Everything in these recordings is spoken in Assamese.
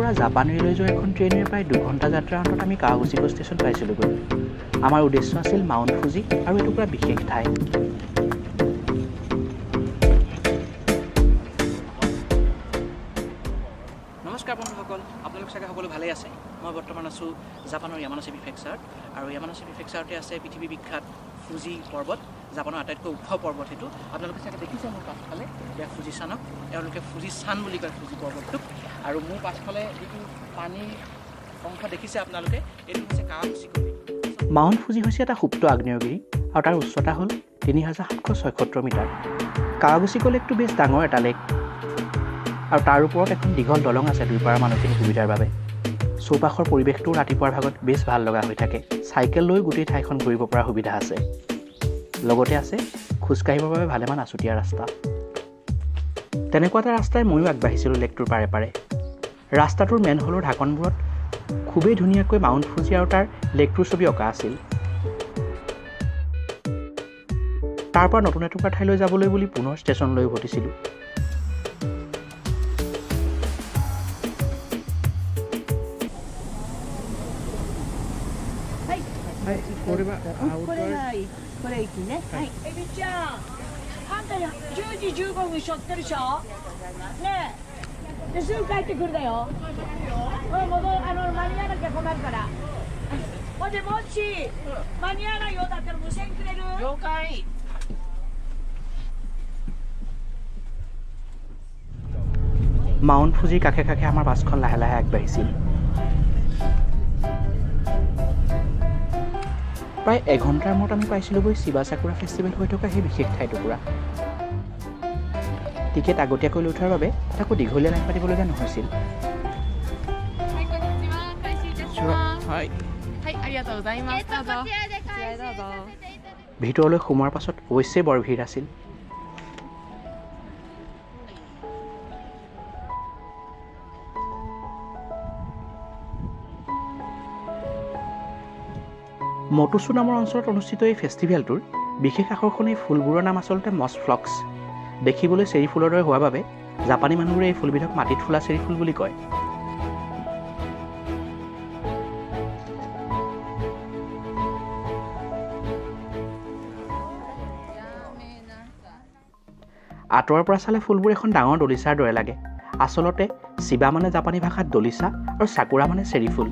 পৰা জাপান ৰেললৈ যোৱা এখন ট্ৰেইনেৰে প্ৰায় 2 ঘণ্টা যাত্ৰাৰ অন্তত আমি কাৱাগুচিকো ষ্টেচন পাইছিলোঁগৈ। আমাৰ উদ্দেশ্য আছিল মাউণ্ট ফুজি আৰু এটুকুৰা বিশেষ ঠাই। নমস্কাৰ বন্ধুসকল, আপোনালোক চাগে সকলো ভালেই আছে। মই বৰ্তমান আছোঁ জাপানৰ য়ামানাচি প্ৰিফেকচাৰত আৰু য়ামানাচি প্ৰিফেকচাৰতে আছে পৃথিৱী বিখ্যাত ফুজি পৰ্বত। জাপানৰ আটাইতকৈ ওখ পৰ্বত সেইটো। আপোনালোকে চাগে দেখিছে মোৰ পাছফালে এয়া ফুজি চানক। তেওঁলোকে ফুজি চান বুলি কয় ফুজি পৰ্বতটোক। আৰু মোৰ পাছফালে যিটো পানীৰ অংশ দেখিছে আপোনালোকে, এইটো হৈছে কাৱাগুচিকো লেক। মাউণ্ট ফুজি হৈছে এটা সুপ্ত আগ্নেয়গিৰি আৰু তাৰ উচ্চতা হ'ল 3776 মিটাৰ। কাৱাগুচিকো লেকটো বেছ ডাঙৰ এটা লেক আৰু তাৰ ওপৰত এখন দীঘল দলং আছে দুই পাৰৰ মানুহখিনিৰ সুবিধাৰ বাবে। চৌপাশৰ পৰিৱেশটোও ৰাতিপুৱাৰ ভাগত বেছ ভাল লগা হৈ থাকে। চাইকেল লৈ গোটেই ঠাইখন ঘূৰিব পৰা সুবিধা আছে, লগতে আছে খোজকাঢ়িবৰ বাবে ভালেমান আছুতীয়া ৰাস্তা। তেনেকুৱা এটা ৰাস্তাই ময়ো আগবাঢ়িছিলোঁ লেকটোৰ পাৰে পাৰে। ৰাস্তাটোৰ মেনহ'লৰ ঢাকনবোৰত খুবেই ধুনীয়াকৈ মাউণ্ট ফুজি আৰু তাৰ লেকটোৰ ছবি অঁকা আছিল। তাৰ পৰা নতুন এটুকুৰা ঠাইলৈ যাবলৈ বুলি পুনৰ ষ্টেচনলৈ উভতিছিলোঁ। はい。はい、これはこれがこれ駅ね。はい。エビちゃん、あんた10時15分しょってるでしょ。ねえ。ですぐ帰ってくるだよ。うん、戻あの間に合わなきゃ困るから。ほんでもし間に合わないようだったら無線くれる？了解。 মাউণ্ট ফুজিৰ কাষে কাষে আমাৰ বাছখন লাহে লাহে আগবাঢ়িছিল। প্ৰায় এঘণ্টাৰ মূৰত আমি পাইছিলোঁগৈ চিবা চাকুৰা ফেষ্টিভেল হৈ থকা সেই বিশেষ ঠাইটুকুৰা। টিকেট আগতীয়াকৈ লৈ থোৱাৰ বাবে তাত আকৌ দীঘলীয়া লাইন পাতিবলগীয়া নহৈছিল। はい、こんにちは。開始いたします。はい。はい、ありがとうございます。どうぞ。こちらでこちらへどうぞ。 ভিতৰলৈ সোমোৱাৰ পাছত অৱশ্যেই বৰ ভিৰ আছিল। মটোচু নামৰ অঞ্চলত অনুষ্ঠিত এই ফেষ্টিভেলটোৰ বিশেষ আকৰ্ষণ এই ফুলবোৰৰ নাম আচলতে মছ ফ্লক্স। দেখিবলৈ চেৰি ফুলৰ দৰে হোৱাৰ বাবে জাপানী মানুহবোৰে এই ফুলবিধক মাটিত ফুলা চেৰি ফুল বুলি কয়। আঁতৰৰ পৰা চালে ফুলবোৰ এখন ডাঙৰ দলিচাৰ দৰে লাগে। আচলতে চিবা মানে জাপানী ভাষাত দলিচা আৰু চাকুৰা মানে চেৰি ফুল।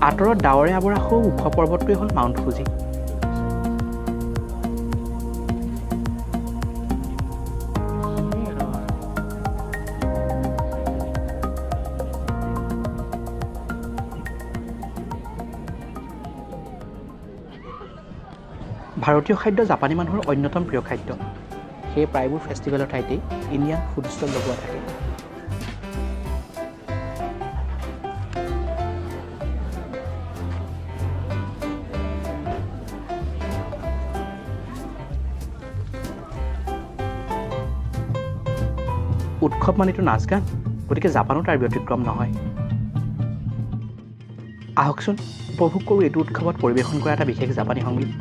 আঁতৰত ডাৱৰে আৱৰা সৌ ওখ পৰ্বতটোৱে হ'ল মাউণ্ট ফুজি। ভাৰতীয় খাদ্য জাপানী মানুহৰ অন্যতম প্ৰিয় খাদ্য। সেয়ে প্ৰায়বোৰ ফেষ্টিভেলৰ ঠাইতেই ইণ্ডিয়ান ফুড ষ্টল লগোৱা থাকে। উৎসৱ মানেতো নাচ গান, গতিকে জাপানো তাৰ ব্যতিক্ৰম নহয়। আহকচোন, উপভোগ কৰোঁ এইটো উৎসৱত পৰিৱেশন কৰা এটা বিশেষ জাপানী সংগীত।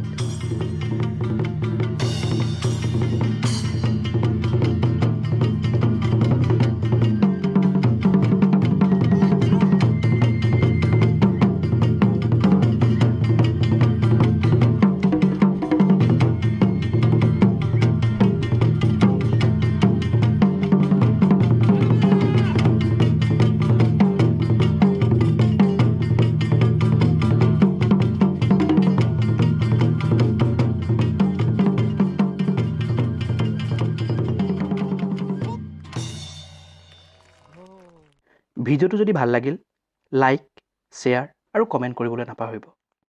ভিডিঅ'টো যদি ভাল লাগিল, লাইক, শ্বেয়াৰ আৰু কমেণ্ট কৰিবলৈ নাপাহৰিব।